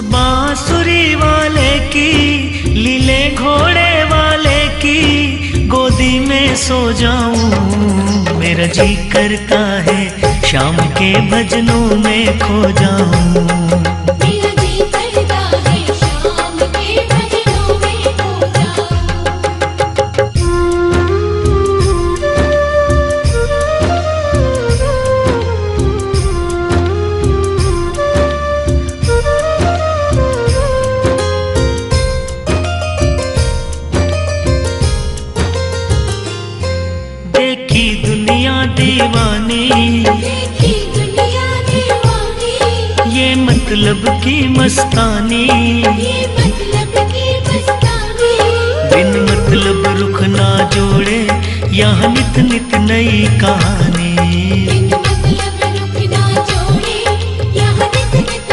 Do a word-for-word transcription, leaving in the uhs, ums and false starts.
बांसुरी वाले की, लीले घोड़े वाले की गोदी में सो जाऊं। मेरा जी करता है शाम के भजनों में खो जाऊं। मेरा जी करता है शाम के भजनों में खो जाऊं। देखी दुनिया दीवानी, देखी दुनिया दीवानी, ये मतलब की मस्तानी, ये मतलब की मस्तानी। बिन मतलब रुख ना जोड़े, यहाँ नित नित नई कहानी। बिन